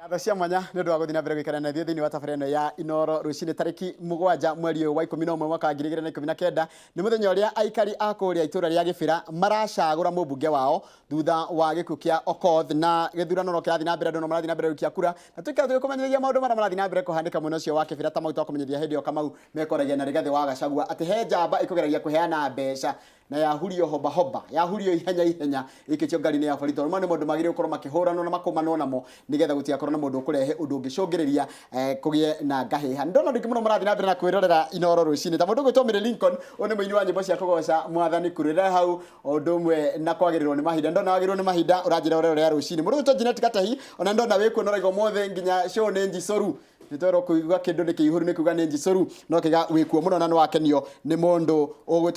Ngatho cia mwanya nĩ ũndũ wa gũthiĩ na mbere gũikara na ithuĩ thĩinĩ wa tabarĩra ĩno ya Inoro rũcinĩ tarĩki 7 mweri ũyũ wa 11 mwaka wa 2019. Nĩ mũthenya ũrĩa aikari a kũrĩa itũra rĩa Gĩbĩra maracagũra mũmbunge wao thutha wa gĩkuũ kĩa Okoth, na gĩthurano no kĩrathiĩ na mbere, andũ no marathiĩ na mbere gũikia kura, na tũikara tũgĩkũmenyithagia maũndũ marĩa marathiĩ na mbere kũhanĩka mwena ũcio wa Kĩbĩra. Ta mau twakũmenyithia hĩndĩ ĩyo Kamau mekoragia na Rigathĩ wa Gachagua atĩ he njamba ĩkũgeragia kũheana mbeca na yahurio hoba hoba, yahurio ihenya ihenya, ĩikĩtio ngari-inĩ ya borithi, tondũ mau nĩ maũndũ magĩrĩirwo gũkorwo makĩhũranwo na makũmanwo namo nĩgetha gũtigakorwo na mũndũ ũkũrehe ũndũ ũngĩcũngĩrĩria kũgĩe na ngahĩha. Ndona andũ aingĩ mũno marathiĩ na mbere na kwĩrorera Inoro rũcinĩ, ta mũndũ ũgwĩtwo Mary Lincoln, ũyũ nĩ mũini wa nyĩmbo cia kũgoca mwathani kurĩra hau, o ũndũ ũmwe na kwagĩrĩrwo nĩ mahinda. Ndona wagĩrĩrwo nĩ mahinda ũranjĩra ũrerorera rũcinĩ. Mũndũ ũgwĩtwo Janet Gatahi, ona ndona wĩkuo na ũraiga ũmũthĩ nginya show nĩ njicũru. Nĩ twerwo kũigua kĩndũ nĩ kĩihũru nĩ kuga nĩ njicũru, no kĩga wĩkuo mũno na nĩ wakenio nĩ mũndũ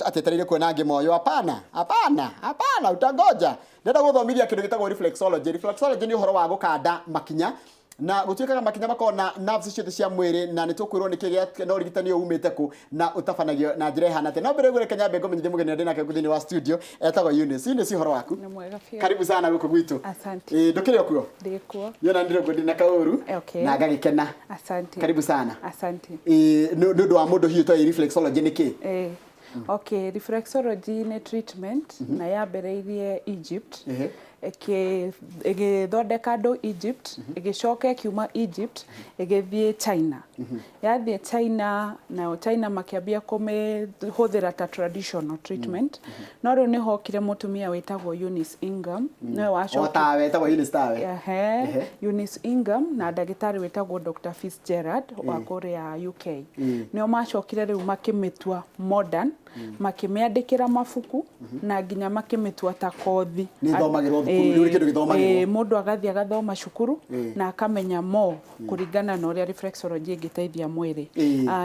atetereire kuona ngĩmoywo. Hapana, hapana, hapana, utangoja. Ndĩrenda gũthomithia kĩndũ gĩtagwo reflexology. Reflexology nĩ ũhoro wa gũkanda makinya, na gũtuĩkaga makinya makoragwo na nerves ciothe cia mwĩrĩ, na nĩ tũkwĩrwo nĩkĩ gĩa na ũrigitani ũyũ umĩte kũ na ũtabanagio na njĩra ĩhana atĩa. No mbere ũguo reke nyambe ngũmenyithie mũgeni ũrĩa ndĩnake thĩinĩ wa studio, etagwo Eunice. Eunice, ũhoro waku? Nĩ mwega biũ. Karibu sana gũkũ gwitũ. Asante. Ĩĩ, ndũkĩrĩ o kuo? Ndĩ kuo. Niona ndĩrĩ ndĩna kaũru Okay. na ngagĩkena. Asante. Karibu sana. Asante. Ĩĩ, nĩ ũndũ wa mũndũ hihi ũtoĩ reflexology nĩ kĩ? Okay, reflexology nĩ treatment na yambĩrĩirie Egypt. Ĩgĩthondeka andũ Egypt, ĩgĩcoka ĩkiuma Egypt ĩgĩthiĩ China. Yathiĩ China, nayo China makĩambia kũmĩhũthĩra ta traditional treatment. No rĩu nĩ hokire mũtumia wĩtagwo Eunice Ingham, nĩwe O wacokire tawe, etagwo Eunice tawe. Ehe, Eunice Ingham na ndagĩtarĩ wĩtagwo Dr. Fitzgerald wa kũrĩa UK. Nĩo macokire rĩu makĩmĩtua modern, makĩmĩandĩkĩra mabuku na nginya makĩmĩtua ta kothi. Nĩ ĩthomagĩrwo thukuru, nĩ kĩndũ gĩthomagĩrwo. Mũndũ agathiĩ agathoma cukuru na akamenya more kũringana na ũrĩa reflexology ĩngĩteithia mwĩrĩ.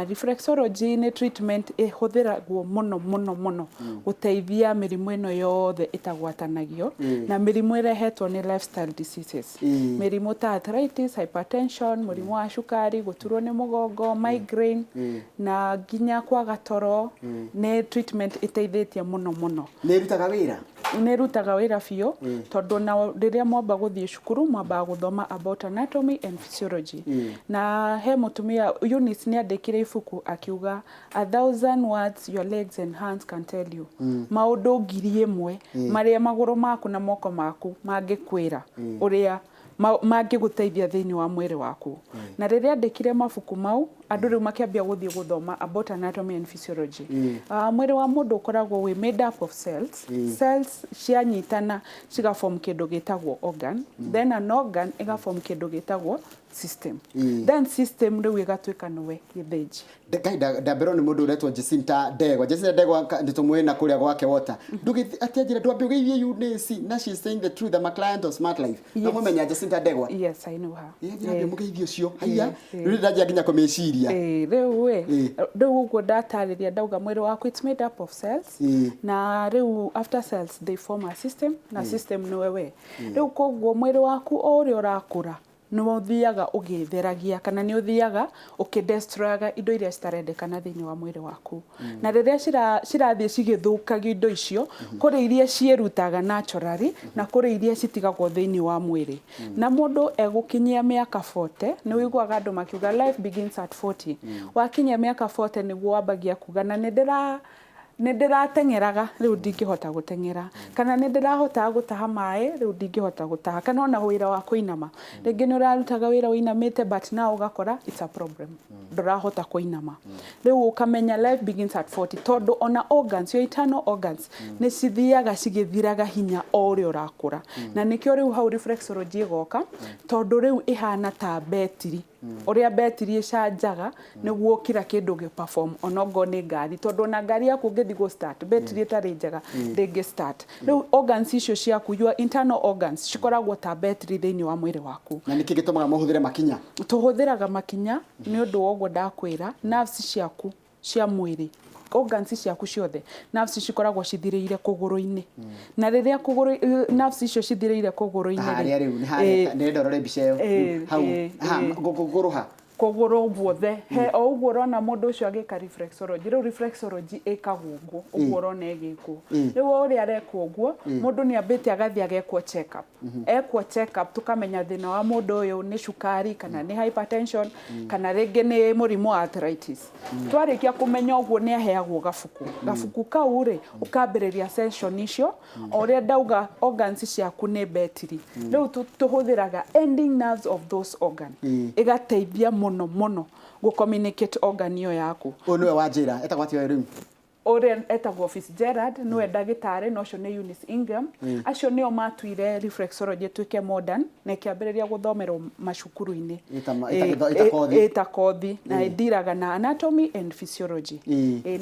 Reflexology nĩ treatment ĩhũthĩragwo mũno mũno mũno gũteithia mĩrimũ ĩno yothe ĩtagwatanagio na mĩrimũ ĩrehetwo nĩ lifestyle diseases. Mĩrimũ ta arthritis, hypertension, mũrimũ wa cukari, gũturwo nĩ mũgongo, migraine na nginya kwaga toro, nĩ treatment ĩteithĩtie mũno mũno. Nĩ ĩrutaga wĩra? Nĩ ĩrutaga wĩra biũ, tondũ na rĩrĩa mwamba gũthiĩ cukuru mwambaga gũthoma about anatomy and physiology. Na he mũtumia Eunice nĩ andĩkire ibuku akiuga "A thousand words your legs and hands can tell you", maũndũ 1,000 marĩa magũrũ maku na moko maku mangĩkwĩra ũrĩa mangĩgũteithia thĩinĩ wa mwĩrĩ waku. Na rĩrĩa andĩkire mabuku mau, andũ rĩu makĩambia gũthiĩ gũthoma about anatomy and physiology. Mwĩrĩ wa mũndũ ũkoragwo wĩ made up of cells. Cells cianyitana cigaform kĩndũ gĩtagwo organ, then an organ ĩgaform kĩndũ gĩtagwo system, then system rĩu ĩgatuĩka nĩwe gĩthĩnji. Ngai, ndamberwo nĩ mũndũ ũretwo Jacinta Ndegwa. Jacinta Ndegwa nĩ tũmũĩ na kũrĩa gwake Water. Ndũgĩthi atĩ anjĩra ndwambe ũgeithie Eunice, na she is saying the truth, I'm a client of Smart Life. Na mũmenya Jacinta Ndegwa. Yes, I know her. Ĩ, anjĩra ambe mũgeithie ũcio. Haiya, rĩu ndanjia nginya kũmĩciria. Rĩu ĩ, rĩu ũguo ndatarĩria ndauga mwĩrĩ waku it's made up of cells, na rĩu after cells they form a system, na system nĩwe we. Rĩu koguo mwĩrĩ waku o ũrĩa ũrakũra nĩ ũthiaga ũgĩtheragia kana nĩ ũthiaga ũkĩdestroyaga indo iria citarendekana thĩinĩ wa mwĩrĩ waku. Na rĩrĩa cirathiĩ cigĩthũkagio indo icio, kũrĩ iria ciĩrutaga naturally na kũrĩ iria citigagwo thĩinĩ wa mwĩrĩ. Na mũndũ egũkinyia mĩaka 40, nĩ ũiguaga andũ makiuga "life begins at 40". Wakinyia mĩaka 40 nĩguo wambagia kuga na nĩ ndĩrateng'eraga, rĩu ndingĩhota gũteng'era, kana nĩ ndĩrahotaga gũtaha maĩ, rĩu ndingĩhota gũtaha, kana ona wĩra wa kũinama, rĩngĩ nĩ ũrarutaga wĩra ũinamĩte, but now ũgakora it's a problem, ndũrahota kũinama. Rĩu ũkamenya life begins at 40 tondũ ona organs, your internal organs nĩ cithiaga cigĩthiraga hinya o ũrĩa ũrakũra. Na nĩkĩo rĩu hau reflexology ĩgoka, tondũ rĩu ĩhana ta betiri, ũrĩa betiri ĩcanjaga nĩguo kila kĩndũ gĩ perform, onokorwo nĩ ngari, tondũ ona ngari yaku ũngĩthiĩ gũ start betiri ĩtarĩ njega ndĩngĩ start. Rĩu organs icio ciaku, your internal organs, cikoragwo ta betiri thĩinĩ wa mwĩrĩ waku. Na nĩkĩ gĩtũmaga mũhũthĩre makinya? Tũhũthĩraga makinya nĩ ũndũ wa ũguo ndakwĩra, nerves ciaku cia mwĩrĩ, organs ciaku ciothe, nerves cikoragwo cithirĩire kũgũrũ-inĩ, na rĩrĩa kũgũrũ nerves icio cithirĩire kũgũrũ-inĩ harĩa rĩu nĩ harĩa ndĩrenda ũrore mbica ĩyo hau ha kũgũrũ ha. Kũgũrũ guothe he o ũguo ũrona mũndũ ũcio agĩka reflexology. Rĩu reflexology ĩkagwo ũguo ũguo ũrona ĩgĩkwo. Rĩu o ũrĩa arekwo ũguo, mũndũ nĩ ambĩte agathiĩ agekwo check up. Ekwo check up tũkamenya thĩna wa mũndũ ũyũ nĩ cukari kana nĩ hypertension kana rĩngĩ nĩ mũrimũ wa arthritis. Twarĩkia kũmenya ũguo nĩ aheagwo gabuku. Gabuku kau rĩ, ũkambĩrĩria session icio. O ũrĩa ndauga, organs ciaku nĩ betiri. Rĩu tũhũthĩraga ending nerves of those organ, ĩgateithia mũno mũno gũ communicate organ ĩyo yaku. Ũyũ nĩwe wanjĩra etagwo atĩa ũyũ rĩu? Ũrĩa etagwo Fitzgerald, nĩwe ndagĩtarĩ, na ũcio nĩ Eunice Ingram. Acio nĩo matuire reflexology ĩtuĩke modern na ĩkĩambĩrĩria gũthomerwo macukuru-inĩ. Ĩta kothi. Ĩta kothi na ĩndiraga na anatomy and physiology.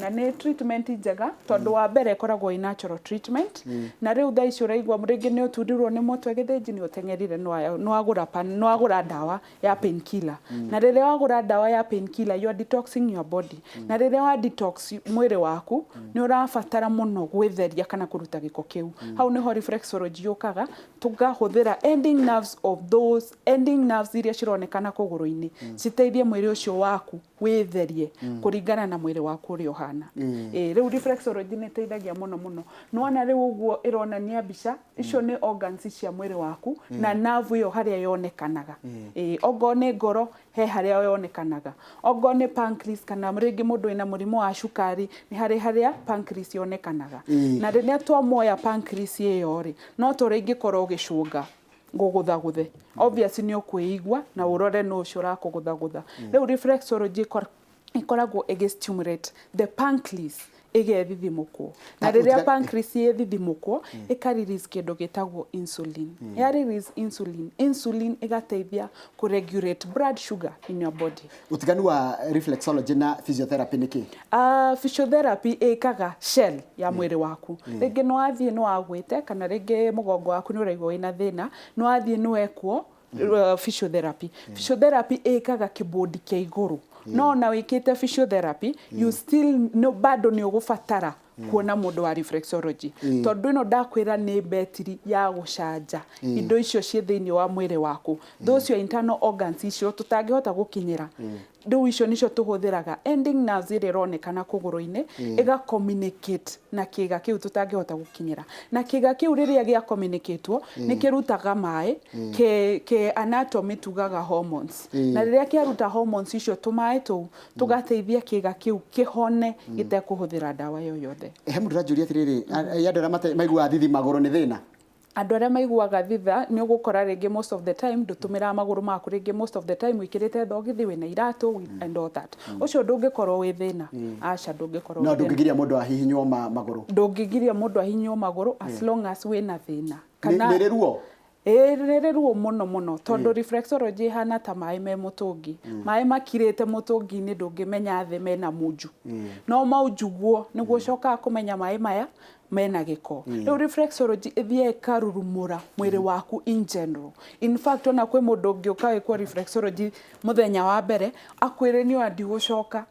Na nĩ treatment njega tondũ wa mbere ĩkoragwo ĩ natural treatment. Na rĩu thaa ici ũraigua rĩngĩ nĩ ũturirwo nĩ mũtwe gĩthĩnji, nĩ ũteng'erire nĩwagũra ndawa ya painkiller. Na rĩrĩa wagũra ndawa ya painkiller, you are detoxing your body. Na rĩrĩa wa detox mwĩrĩ waku, nĩ ũrabatara mũno gwĩtheria kana kũruta gĩko kĩu. Hau nĩho reflexology yũkaga, tũkahũthĩra ending nerves of those ending nerves iria cironekana kũgũrũ-inĩ, citeithie mwĩrĩ ũcio waku wĩtherie kũringana na mwĩrĩ waku ũrĩa ũhana. Rĩu reflexology nĩ ĩteithagia mũno mũno. Nĩwona rĩu ũguo ĩronania mbica icio nĩ organs cia mwĩrĩ waku na nerve ĩyo harĩa yonekanaga. Ongorwo nĩ ngoro he harĩa yonekanaga, ongorwo nĩ pancreas kana rĩngĩ mũndũ wĩna mũrimũ wa cukari nĩ harĩ harĩa pancreas yonekanaga. Na rĩrĩa twamuoya pancreas ĩyo rĩ, no ta ũrĩa ingĩkorwo ũgĩcũnga ngũgũthagũthe, obviously nĩ ũkwĩigua na ũrore nũ ũcio ũrakũgũthagũtha. Rĩu reflexology ĩkoragwo ĩgĩ stimulate the pancreas ĩgethithimũkwo, na rĩrĩa pancreas ĩthithimũkwo ĩka release kĩndũ gĩtagwo insulin. Ya release insulin, insulin ĩgateithia kũ regulate blood sugar in your body. Ũtiganu wa reflexology na physiotherapy nĩ kĩ? Physiotherapy ĩkaga shell ya mwĩrĩ waku. Rĩngĩ nĩ wathiĩ nĩ wagwĩte kana rĩngĩ mũgongo waku nĩ ũraigua wĩna thĩna, nĩ wathiĩ nĩ wekwo physiotherapy. Physiotherapy ĩkaga kĩbũndi kĩa igũrũ. No ona wĩkĩte physiotherapy, you still no, bado nĩ ũgũbatara kuona mũndũ wa reflexology, tondũ ĩno ndakwĩra nĩ betiri ya gũcanja indo icio ciĩ thĩinĩ wa mwĩrĩ waku, those your internal organs icio tũtangĩhota gũkinyĩra. Rĩu icio nicio tũhũthĩraga ending nerves ĩrĩa ĩronekana kũgũrũ-inĩ, ĩga communicate na kĩga kĩu tũtangĩhota gũkinyĩra, na kĩga kĩu rĩrĩa gĩa communicatwo nĩ kĩrutaga maĩ ke anatomy tugaga hormones, na rĩrĩa kĩaruta hormones icio, tũmaĩ tũu tũgateithia kĩga kĩu kĩhone gĩtekũhũthĩra ndawa yoyothe. He mũndũ ũranjũria atĩrĩrĩ, andũ arĩa maiguaga thithi magũrũ nĩ thĩna? Andũ arĩa maiguaga thitha, nĩ ũgũkora rĩngĩ most of the time ndũtũmĩraga magũrũ maku, rĩngĩ most of the time wĩkĩrĩte thogithi, wĩna iratũ and all that. Ũcio ndũngĩkorwo wĩ thĩna, aca, ndũngĩkorwo No wĩ thĩna. Ndũngĩgiria mũndũ ahihinywo magũrũ? Ndũngĩgiria mũndũ ahihinywo magũrũ as long as wĩna thĩna. Nĩ rĩ ruo? Ĩĩ, rĩrĩ ruo mũno mũno, tondũ reflexology ĩhana ta maĩ me mũtũngi. Maĩ makirĩte mũtũngi-inĩ, ndũngĩmenya thĩ mena munju, no maunjugwo nĩguo ũcokaga kũmenya maĩ maya mena gĩko. Rĩu reflexology ĩthiaga ĩkarurumũra mwĩrĩ waku in general. In fact, ona kwĩ mũndũ ũngĩũka wĩkwo reflexology mũthenya wa mbere, akwĩre nĩ oya ndigũcoka,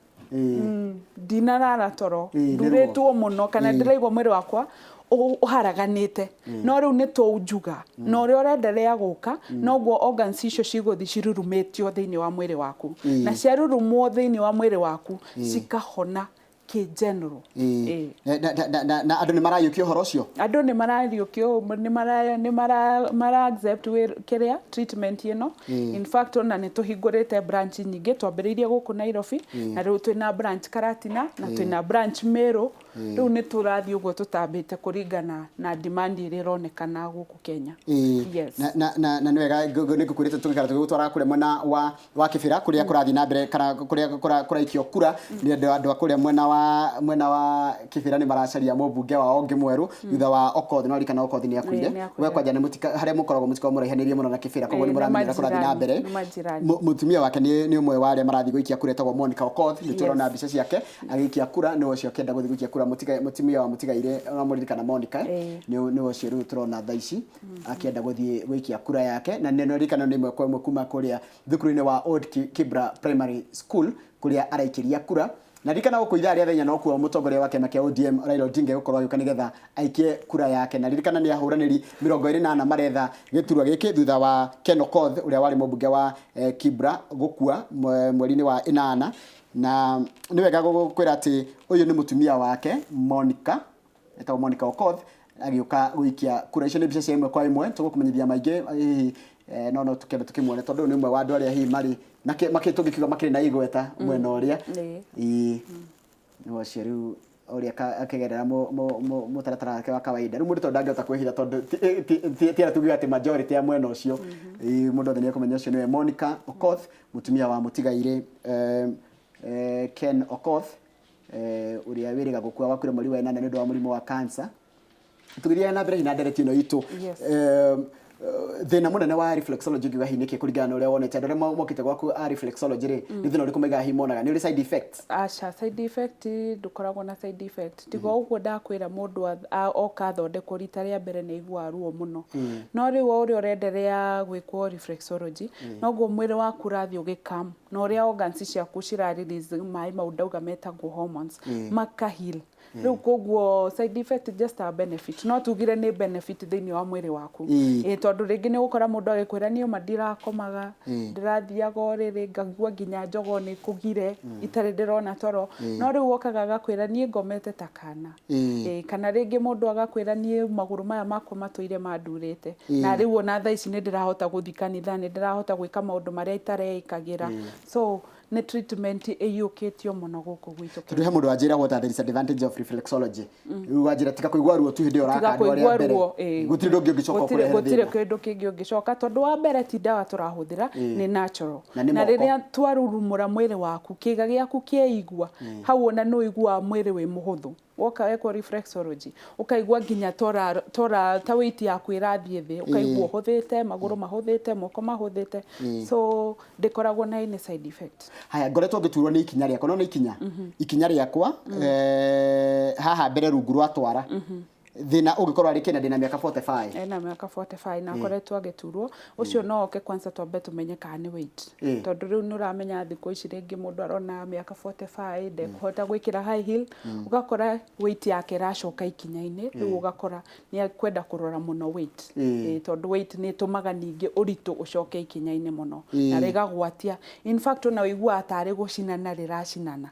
ndinarara toro, Nĩ ruo. ndurĩtwo mũno kana ndĩraigua mwĩrĩ wakwa ũharaganĩte. No rĩu nĩ tũunjuga, na ũrĩa ũrenderea gũka noguo organs icio cigũthiĩ cirurumĩtio thĩinĩ wa mwĩrĩ waku, na ciarurumwo thĩinĩ wa mwĩrĩ waku cikahona kĩ general. Na andũ nĩ marayũkia ũhoro ũcio? Andũ nĩ marariũkio, nĩ mara nĩ mara mara accept kĩrĩa treatment ĩno. In fact, ona nĩ tũhingũrĩte branch nyingĩ. Twambĩrĩirie gũkũ Nairobi na rĩu twĩna branch Karatina na twĩna branch Meru. Rĩu nĩ tũrathiĩ ũguo tũtambĩte kũringana na demand ĩrĩa ĩronekana gũkũ Kenya. Yes. Na nĩ wega nĩ ngũkwĩrĩte tũgĩikara tũgĩgũtwaraga kũrĩa mwena wa Kĩbĩra kũrĩa kũrathiĩ na mbere kana kũrĩa kũraikio kura nĩ andũ a kũrĩa mwena wa Kĩbĩra nĩ maracaria mũmbunge wao ũngĩ mwerũ thutha wa Okoth. No ririkana Okoth nĩ akuire. Ĩĩ, nĩ akuire. We kwanja nĩ harĩa mũkoragwo mũtikoragwo mũraihanĩirie mũno na Kĩbĩra, koguo nĩ Ĩĩ, nĩ mũramenya ũrĩa kũrathiĩ na majirani, mbere. nĩ majirani. Mũtumia wake nĩ ũmwe wa arĩa marathiĩ gũikia kura, etagwo Monica Okoth. Nĩ tũrona mbica ciake agĩikia kura. Nĩ ũcio akĩenda gũthiĩ gũikia kura, mũtumia wa mũtigaire, no mũririkana Monica, Ĩĩ. nĩ ũcio rĩu tũrona thaa ici akĩenda gũthiĩ gũikia kura yake. Na nĩ ririkano nĩ ĩmwe kwa ĩmwe kuma kũrĩa thukuru-inĩ wa Old Kibra Primary School kũrĩa araikĩria kura. Na ririkana gũkũ ithaa rĩa thenya nokuo mũtongoria wa kĩama kĩa ODM Raila Odinga egũkorwo agĩũka nĩgetha aikie kura yake. Na ririkana nĩ ahũranĩri 24 maretha gĩturwa gĩkĩ thutha wa Ken Okoth ũrĩa warĩ mũmbunge wa Kibra gũkua mweri-inĩ wa ĩnana. Na nĩ wega gũkwĩra atĩ ũyũ nĩ mũtumia wake Monica, etagwo Monica Okoth agĩũka gũikia kura. Icio nĩ mbica cia ĩmwe kwa ĩmwe, tũgũkũmenyithia maingĩ hihi no no tũkĩambe tũkĩmuone tondũ ũyũ nĩ ũmwe wa andũ arĩa hihi marĩ na tũngĩkiuga makĩrĩ na igweta mwena ũrĩa. Ĩĩ, nĩ ũcio rĩu ũrĩa akĩgerera mũtaratara wake wa kawaida. Rĩu mũndũ tondũ ndangĩhota kwĩhitha tondũ ti tuge atĩ majority ya mwena ũcio. Ĩĩ, mũndũ othe nĩ ekũmenya ũcio nĩwe Monica Okoth, mũtumia wa mũtigairĩ Ken Okoth, ũrĩa wĩrĩga gũkua, wakuire mweri wa ĩnana nĩ ũndũ wa mũrimũ wa cancer. Tũgĩthiaga na mbere hihi na ndereti ĩno itũ, thĩna mũnene wa reflexology ũngiuga hihi nĩkĩ kũringana na ũrĩa wonete andũ arĩa mokĩte gwaku a reflexology rĩ, nĩ thĩna ũrĩkũ maigaga hihi monaga nĩ ũrĩ side effects? Aca, side effect ndũkoragwo na side effect, tiga o ũguo ndakwĩra mũndũ oka athondekwo rita rĩa mbere nĩ aiguaga ruo mũno. No rĩu o ũrĩa ũrenderea gwĩkwo reflexology, noguo mwĩrĩ waku ũrathiĩ ũgĩ calm na ũrĩa organs ciaku cira release maĩ mau ndauga metagwo hormones, maka heal. Rĩu koguo side effect just a benefit, no tugire nĩ benefit thĩinĩ wa mwĩrĩ waku. Ĩ, tondũ rĩngĩ nĩ ũgũkora mũndũ agĩkwĩra, "Niĩ ma ndirakomaga, ndĩrathiaga ũrĩrĩ ngaigua nginya njogoo nĩ kũgire, itarĩ ndĩrona toro." No rĩu okaga agakwĩra, "Niĩ ngomete ta kana." Ĩ, kana rĩngĩ mũndũ agakwĩra, "Niĩ magũrũ maya makwa matũire mandurĩte, na rĩu ona thaa ici nĩ ndĩrahota gũthiĩ kanitha, nĩ ndĩrahota gwĩka maũndũ marĩa itareĩkagĩra." So nĩ treatment ĩiyũkĩtio mũno gũkũ gwitũ. Tondũ he mũndũ wanjĩra, "What are the disadvantage of reflexology?" Rĩu wanjĩra tiga kũigua ruo tu hĩndĩ ĩyo tiga ũrakandwo rĩa kũigua mbere. Ruo, ĩĩ. Gũtirĩ ũndũ ũngĩ ũngĩcoka Gũtirĩ ũkũrehere gũtirĩ thĩna. Kĩndũ kĩngĩ ũngĩcoka, tondũ wa mbere ti ndawa tũrahũthĩra, nĩ natural. Na nĩ Na moko. Rĩrĩa twarurumũra mwĩrĩ waku, kĩga gĩaku kĩeigua hau, ona nĩ ũiguaga mwĩrĩ wĩ mũhũthũ. Woka wekwo reflexology, ũkaigua nginya tora tora ta weight yaku ĩrathiĩ thĩ, ũkaigua ũhũthĩte, magũrũ mahũthĩte, moko mahũthĩte. So ndĩkoragwo na any side effect. Haya, ngoretwo ngĩturwo nĩ ikinya rĩakwa, no nĩ ikinya rĩakwa haha mbere rungu rwa twara, thĩna ũngĩkorwo arĩ kĩna, ndĩna mĩaka 45. Ena mĩaka 45 na akoretwo agĩturwo, ũcio no oke kwanza twambe tũmenye kana nĩ weight. Tondũ rĩu nĩ ũramenya thikũ ici rĩngĩ mũndũ arona mĩaka 45 ndekũhota gwĩkĩra high heel, ũgakora weight yake ĩracoka ikinya-inĩ. Rĩu ũgakora nĩ ekwenda kũrora mũno weight. Tondũ weight nĩ ĩtũmaga ningĩ ũritũ ũcoke ikinya-inĩ mũno na rĩgagwatia. In fact, ona ũiguaga tarĩ gũcinana rĩracinana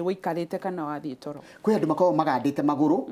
wĩikarĩte kana wathiĩ toro. Kwĩ andũ makoragwo magandĩte magũrũ,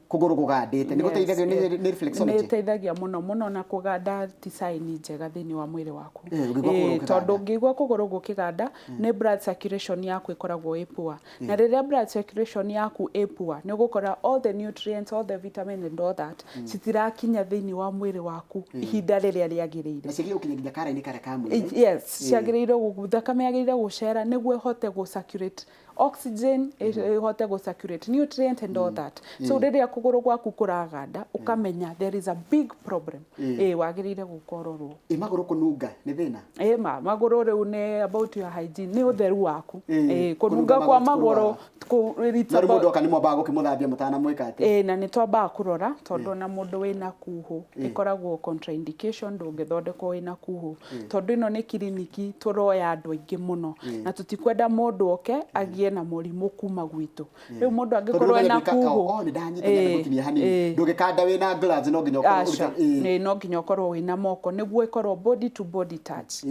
kũgũrũ kũgandĩte, nĩ gũteithagio nĩ reflexology? Nĩ ĩteithagia mũno mũno, na kũganda ti sign njega thĩinĩ wa mwĩrĩ waku. Ũngĩigua kũgũrũ gũkĩganda. Tondũ ũngĩigua kũgũrũ gũkĩganda, nĩ blood circulation yaku ĩkoragwo ĩ poor, na rĩrĩa blood circulation yaku ĩ poor, nĩ ũgũkora all the nutrients, all the vitamin and all that citirakinya thĩinĩ wa mwĩrĩ waku ihinda rĩrĩa rĩagĩrĩire. Na ciagĩrĩire gũkinya nginya kara-inĩ karĩa ka mwĩrĩ. Yes, ciagĩrĩire thakame yagĩrĩire gũcera nĩguo ĩhote gũ circulate oxygen, ĩhote gũ circulate nutrient and all that. So rĩrĩa kũgũrũ gwaku kũraganda, ũkamenya there is a big problem, wagĩrĩire gũkororwo. Ĩ magũrũ kũnunga nĩ thĩna? Ĩ ma magũrũ rĩu nĩ about your hygiene, nĩ ũtheru waku. Kũnunga kũnunga kwa magũrũ magũrũ it's Na rĩu mũndũ oka nĩ mwambaga gũkĩmũthambia mũtanamwĩka atĩ? Ĩ, na nĩ twambaga kũrora, tondũ ona mũndũ wĩna kuhũ ĩkoragwo contraindication, ndũngĩthondekwo wĩna kuhũ, tondũ ĩno nĩ kiriniki tũroya andũ aingĩ mũno na tũtikwenda mũndũ oke agĩe na mũrimũ kuma gwitũ. Rĩu mũndũ angĩkorwo ena kuhũ Oh, nĩ ndanyita, nĩ gũtinia hanini. Ndũngĩkanda wĩna gloves, no nginya ũkorwo Aca, nĩ no nginya ũkorwo wĩna moko nĩguo ĩkorwo body to body touch.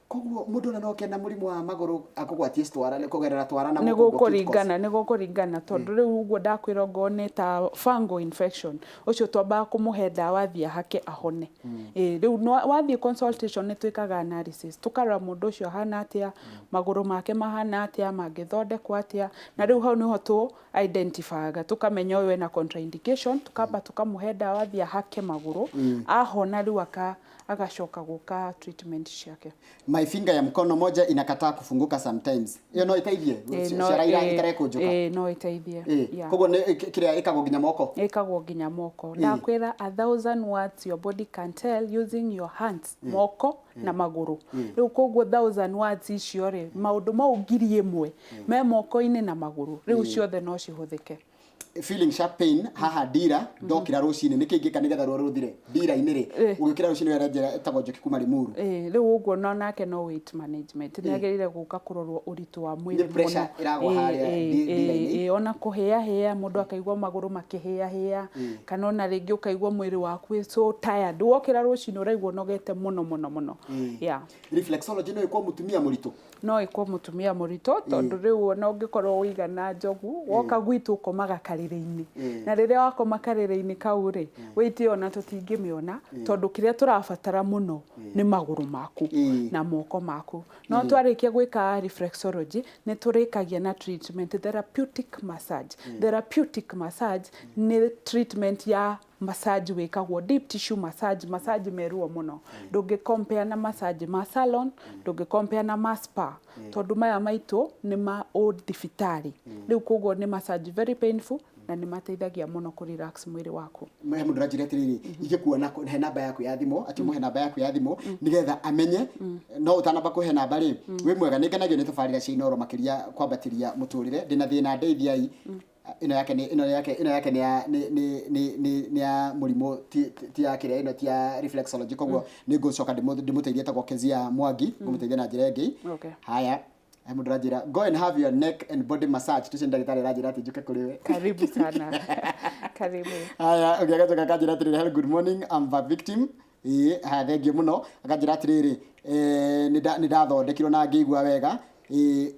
Koguo mũndũ ona no oke na mũrimũ wa magũrũ akũgwatie twara kũgerera twara na nĩ gũkũ ũguo cute gũkũringana, nĩ gũkũringana, tondũ rĩu ũguo ndakwĩra, ongorwo nĩ ta fungal infection, ũcio twambaga kũmũhe ndawa athiĩ ahake ahone. Rĩu wathiĩ consultation nĩ twĩkaga analysis, tũkarora mũndũ ũcio ahana atĩa, magũrũ make mahana atĩa, mangĩthondekwo atĩa, na rĩu hau nĩho tũ identifyaga, tũkamenya ũyũ ena contraindication, tukamba tũkamũhe ndawa athiĩ ahake magũrũ, ahona rĩu agacoka gũka treatment ciake. My finger ya mkono moja inakataa kufunguka sometimes, iyo no iteithie? Ciara itarekũnjũka. No iteithie. Yeah. Koguo nĩ kĩrĩa ĩkagwo nginya moko? Ĩkagwo nginya moko. Ndakwĩra a thousand words your body can tell using your hands, moko na magũrũ. Rĩu koguo thousand words icio rĩ, maũndũ mau 1,000 me moko-inĩ na magũrũ, rĩu ciothe no cihũthĩke. Feeling sharp pain haha ndira ndokira rucinĩ, nĩkĩ ingĩka nĩgetha ruo rũthire ndira-inĩ rĩ? Ũgĩũkĩra rũcinĩ wera njĩra ĩtagwo Njoki kuma Limuru. Rĩu ũguo no nake no weight management, nĩ agĩrĩire gũka kũrorwo ũritũ wa mwĩrĩ. Nĩ pressure ĩragwa harĩa ndira-inĩ. Ona kũhĩahĩa, mũndũ akaigua magũrũ makĩhĩahĩa, kana ona rĩngĩ ũkaigua mwĩrĩ waku wĩ so tired, wokĩra rũcinĩ ũraigua ũnogete mũno mũno mũno, yeah. Reflexology no ĩkwo mũtumia mũritũ? No ĩkwo mũtumia mũritũ, tondũ rĩu ona ũngĩkorwo ũigana njogu, woka gwitũ ũkomaga karĩrĩ-inĩ, na rĩrĩa wakoma karĩrĩ-inĩ kau rĩ, weight ĩyo ona tũtingĩmĩona, tondũ kĩrĩa tũrabatara mũno nĩ magũrũ maku na moko maku. No twarĩkia gwĩka reflexology, nĩ tũrĩkagia na treatment, therapeutic massage. Therapeutic massage nĩ treatment ya massage wĩkagwo, deep tissue massage, massage meruo mũno. Ndũngĩ compare na massage ma salon, ndũngĩ compare na ma spa, tondũ maya maitũ nĩ ma o thibitarĩ. Rĩu koguo nĩ massage very painful, na nĩ mateithagia mũno kũ relax mwĩrĩ waku. He mũndũ ũranjĩra atĩrĩrĩ, ingĩkuona he namba yaku ya thimũ, atĩ ũmũhe namba yaku ya thimũ nĩgetha amenye. No ũtanamba kũhe namba rĩ, wĩ mwega, nĩ ngenagio nĩ tabarĩra cia Inooro, makĩria kwambatĩria mũtũrĩre. Ndĩna thĩna, ndeithiai. Ĩno yake nĩ ya nĩ nĩ nĩ nĩ nĩ ya mũrimũ, ti ya kĩrĩa, ĩno ti ya reflexology, koguo nĩ ngũcoka ndĩmũteithie. Etagwo Kezia Mwangi, ngũmũteithia na njĩra ĩngĩ. Haya, he mũndũ ũranjĩra, "Go and have your neck and body massage." Tucio nĩ ndagĩtarĩ aranjĩra atĩ njũke kũrĩ we. Karibu sana, karibu. Haya, ũngĩ agacoka akanjĩra atĩrĩrĩ, "Hello, good morning, I'm a victim." Ĩĩ, haya, thengiũ mũno. Akanjĩra atĩrĩrĩ, nĩ ndathondekirwo na ngĩigua wega. Ĩĩ,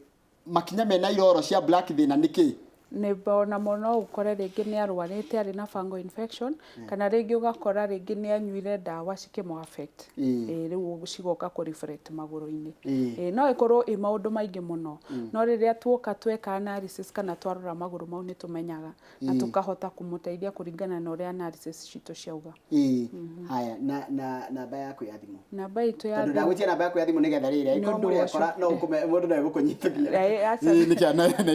makinya mena iroro cia black, thĩna nĩ kĩ? Nĩ ona no ũkore rĩngĩ nĩ arwarĩte, arĩ na fungal infection, kana rĩngĩ ũgakora rĩngĩ nĩ anyuire ndawa cikĩmũ affect. Rĩu cigoka kũ reflect magũrũ-inĩ. No ĩkorwo ĩ maũndũ maingĩ mũno, no rĩrĩa tuoka tweka analysis kana twarora magũrũ mau, nĩ tũmenyaga na tũkahota kũmũteithia kũringana na ũrĩa analysis citũ ciauga. Ĩĩ, haya, na namba yaku ya thimũ? Namba itũ ya Tondũ thimũ. Ndagwĩtia namba yaku ya thimũ nĩgetha rĩrĩ Nĩ angĩkorwo ũndũ mũrĩ ũcio. akora no ũkũme mũndũ no egũkũnyitũkia. Aca. Ĩĩ, nĩkĩo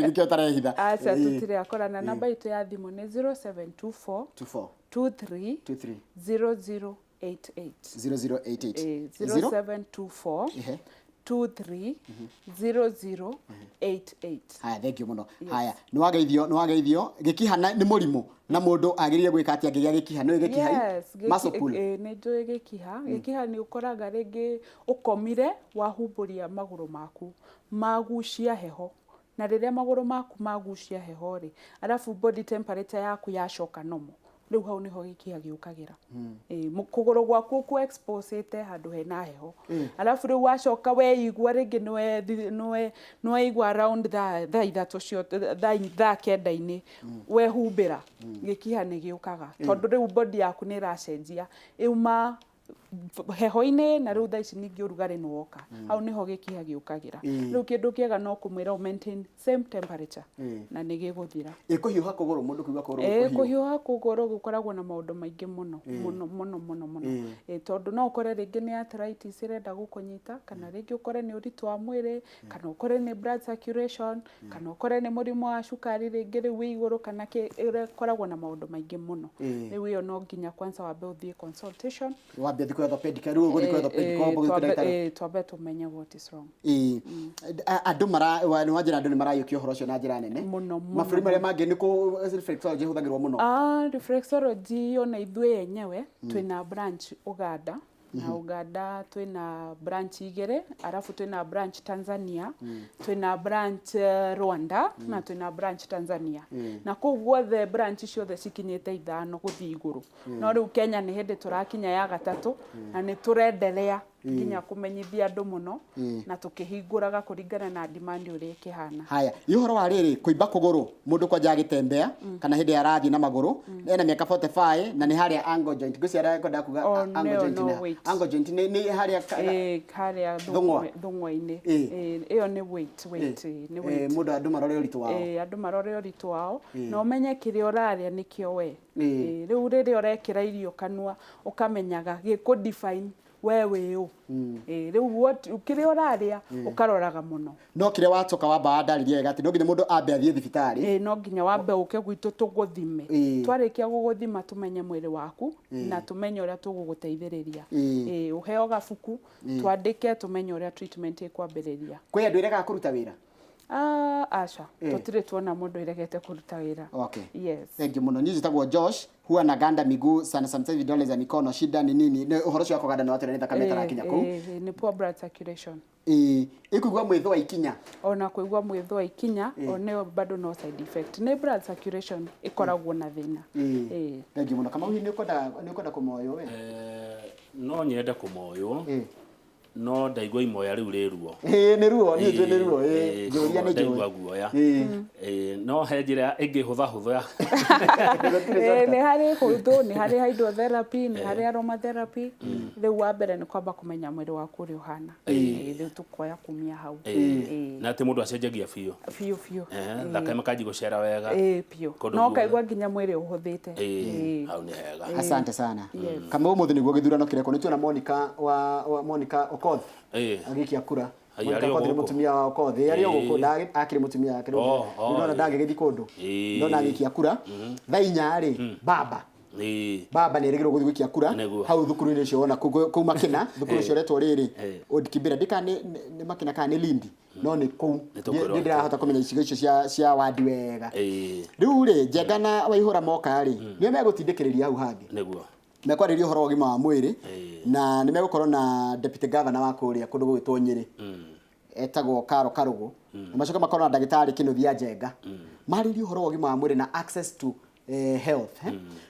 nĩkĩo ũtarehitha. Aca, tũtirĩ akora, na namba itũ ya thimũ nĩ 0724 24 23 23 0088. 0088. 0724 23 0088. Haya, thank you mũno. Haya, nĩ wageithio. Gĩkiha nĩ mũrimũ, na mũndũ agĩrĩire gwĩka atĩa angĩgĩa gĩkiha? Nĩ gĩkiha? Yes, Muscle pull. Nĩ njũĩ gĩkiha. Gĩkiha nĩ ũkoraga rĩngĩ ũkomire, wahumbũria magũrũ maku, magucia heho, na rĩrĩa magũrũ maku magucia heho rĩ, arabu body temperature yaku yacoka normal, rĩu hau nĩho gĩkiha gĩũkagĩra. Kũgũrũ gwaku ũku expose handũ hena heho, arabu rĩu wacoka weigua rĩngĩ nĩweigua around thaa 3 cio, thaa 9-inĩ wehumbĩra, gĩkiha nĩ gĩũkaga, tondũ rĩu body yaku nĩ ĩracenjia, ĩuma heho-inĩ na rĩu thaa ici ningĩ ũrugarĩ nĩ woka. Hau nĩho gĩkiha gĩũkagĩra. Rĩu kĩndũ kĩega no kũmwĩra ũ maintain same temperature na nĩ gĩgũthira. Ĩ kũhiũha kũgũrũ, mũndũ kũigua kũgũrũ kũhiũ? Kũhiũha kũgũrũ gũkoragwo na maũndũ maingĩ mũno mũno mũno mũno mũno. Tondũ no ũkore rĩngĩ nĩ arthritis ĩrenda gũkũnyita, kana rĩngĩ ũkore nĩ ũritũ wa mwĩrĩ, kana ũkore nĩ blood circulation, kana ũkore nĩ mũrimũ wa cukari rĩngĩ rĩu wĩ igũrũ, kana kĩ, ĩkoragwo na maũndũ maingĩ mũno. Rĩu ĩyo no nginya kwanza wambe ũthiĩ consultation. Wambe ũthiĩ kwĩ orthopedic, rĩu ũgũthiĩ kwĩ orthopedic, wamba ũgũthiĩ kwĩ ndagĩtarĩ. Twambe tũmenye what is wrong. Ĩĩ. Andũ mara nĩ wanjĩra andũ nĩ marayũkia ũhoro ũcio na njĩra nene. Mũno, mũno. Mabũrũri marĩa mangĩ nĩ kũ reflexology ĩhũthagĩrwo mũno? Ah, reflexology ona ithuĩ enyewe twĩna branch Uganda, na Uganda twĩna branch igĩrĩ, arabu twĩna branch Tanzania, twĩna branch Rwanda, na twĩna branch Tanzania, na kũu guothe branch ciothe cikinyĩte 5 gũthiĩ igũrũ. No rĩu Kenya nĩ hĩndĩ tũrakinya ya gatatũ, na nĩ tũrendelea nginya kũmenyithia andũ mũno na tũkĩhingũraga kũringana na demand ũrĩa ĩkĩhana. Haya, ĩ ũhoro wa rĩrĩ, kũimba kũgũrũ mũndũ kwanja agĩtembea kana hĩndĩ ĩrĩa arathiĩ na magũrũ, ena mĩaka 45, na nĩ harĩa ankle joint, ngwĩciria kwenda kuga Oh, ankle no, joint no, nĩ wait. Ankle joint nĩ harĩa Harĩa Thũng'wa. Thũng'wa-inĩ. Ĩyo nĩ weight, nĩ weight. Mũndũ, andũ marore ũritũ wao. Andũ marore ũritũ wao na ũmenye kĩrĩa ũrarĩa nĩkĩo we. Rĩu rĩrĩa ũrekĩra irio kanua, ũkamenyaga gĩkũ define we wĩ ũ. Rĩu kĩrĩa ũrarĩa ũkaroraga mũno. No kĩrĩa wacoka wamba wandarĩria wega atĩ no nginya mũndũ ambe athiĩ thibitarĩ. No nginya wambe ũke gwitũ tũgũthime. Twarĩkia gũgũthima, tũmenye mwĩrĩ waku na tũmenye ũrĩa tũgũgũteithĩrĩria. Ũheo gabuku twandĩke, tũmenye ũrĩa treatment ĩkwambĩrĩria. Kwĩ andũ ĩregaga kũruta wĩra. Ah, aca, tũtirĩ tuona mũndũ iregete kũruta wĩra. Okay. Yes. Thank you muno. Niĩ njĩtagwo Josh, huwa naganda miguu sana, sometimes vidole za mikono, shida ni nini? Nĩ ũhoro ũcio wa kũganda nĩ watwĩra nĩ thakame ĩtarakinya kũu. Nĩ poor blood circulation. Ĩĩ, ĩkũigua mwĩthũa ikinya. Ona kũigua mwĩthũa ikinya, o nĩyo bado no side effect, nĩ blood circulation ĩkoragwo na thĩna. Ĩĩ. Thank you muno. Kamau, hihi nĩ ũkwenda kũmoywo we? No nyende kũmoywo, no ndaigua imoya rĩu rĩ ruo. Ĩĩ, nĩ ruo, niĩ njũĩ nĩ ruo. Ĩĩ, njũria nĩ ndaigua njũĩ. Guoya. No he njĩra ĩngĩ hũthahũtha? Gũtirĩ Ĩĩ, shortcut. Nĩ harĩ hũthũ, nĩ harĩ hydrotherapy, nĩ harĩ aromatherapy. Rĩu wa mbere nĩ kwamba kũmenya mwĩrĩ waku ũrĩa ũhana. Ĩĩ, rĩu tũkoya kumia hau. Ĩĩ. Na atĩ mũndũ acenjagia biũ? Biũ biũ. Thakame kanji gũcera wega. Ĩĩ, biũ. Kũndũ No guothe. ũkaigua nginya mwĩrĩ ũhũthĩte. Ĩĩ, hau nĩ hega. Asante sana. Kamau, ũmũthĩ nĩguo gĩthurano kĩrekwo, nĩ tuona Monica wa Monica Okoth agĩikia kura. Ai, Monica arĩ o Okoth nĩ gũkũ? mũtumia wa Okoth. Ĩĩ, arĩ o gũkũ. Akĩrĩ mũtumia wake. Oh, Ndona ndangĩgĩthiĩ kũndũ. Ndona agĩikia kura thaa 4 rĩ, baba baba nĩ erĩgĩrĩrwo gũthiĩ gũikia kura. Hau thukuru-inĩ ũcio wona kũu Makina, thukuru ũcio ũretwo rĩrĩ Old Kibera, ndika nĩ Makina kana nĩ Lindi, no nĩ kũu. Nĩ tũkwĩrwo. Nĩ ndĩrahota kũmenya icigo icio cia wandi wega. Rĩu rĩ, Njenga na Waihũra moka rĩ, nĩo megũtindĩkĩrĩria hau hangĩ. Mekwarĩria ũhoro wa ũgima wa mwĩrĩ, na nĩ megũkorwo na deputy governor wa kũrĩa kũndũ gũgĩtwo Nyĩrĩ, etagwo Karo Karũgũ, na macoke makorwo na ndagĩtarĩ Kĩnuthia Njenga, marĩrie ũhoro wa ũgima wa mwĩrĩ na access to health.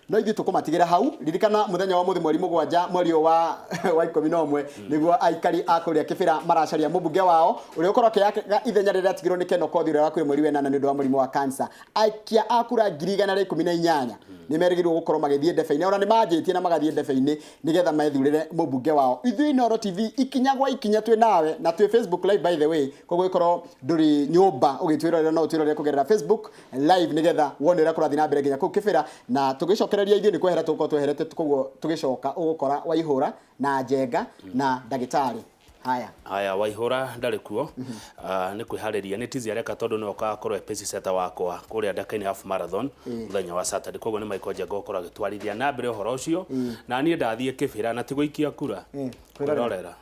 No ithuĩ tũkũmatigĩra hau. Ririkana mũthenya wa mũthĩ, mweri 7, mweri ũyũ wa 11, nĩguo aikari a kũrĩa Kĩbĩra maracaria mũmbunge wao ũrĩa ũkorwo akĩoya ithenya rĩrĩa atigirwo nĩ Ken Okoth, ũrĩa wakuire mweri wa 8 nĩ ũndũ wa mũrimũ wa cancer. Aikia a kura 118,000 nĩ merĩgĩrĩirwo gũkorwo magĩthiĩ ndebe-inĩ, ona nĩ manjĩtie na magathiĩ ndebe-inĩ nĩgetha methurĩre mũmbunge wao. Ithuĩ Inooro TV, ikinya gwa ikinya twĩ nawe, na twĩ Facebook Live, by the way, koguo ĩkorwo ndũrĩ nyũmba ũgĩtwĩrorera, no ũtwĩrorere kũgerera Facebook Live nĩgetha wone ũrĩa kũrathiĩ na mbere nginya kũu Kĩbĩra. Na tũgĩcokereria, ithuĩ nĩ kwehera tũgũkorwo tweherete, koguo tũgĩcoka ũgũkora Waihũra na Njenga na ndagĩtarĩ. Haya. Haya, Waihũra ndarĩ kuo. Ah, nĩ kwĩharĩria, nĩ tizi areka, tondũ nĩwe ũgakorwo e pace setter wakwa kũrĩa Ndaka-inĩ half marathon mũthenya wa Saturday. Koguo nĩ Michael Njenga ũkorwo agĩtwarithia na mbere ũhoro ũcio, na niĩ ndathiĩ Kĩbĩra na ti gũikia kura. Kwĩrorera. Kwĩrorera.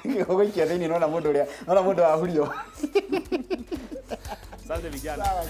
Ũgũikia thĩinĩ, nona mũndũ ũrĩa, nona mũndũ wahurio. Asante vijana. Sawa.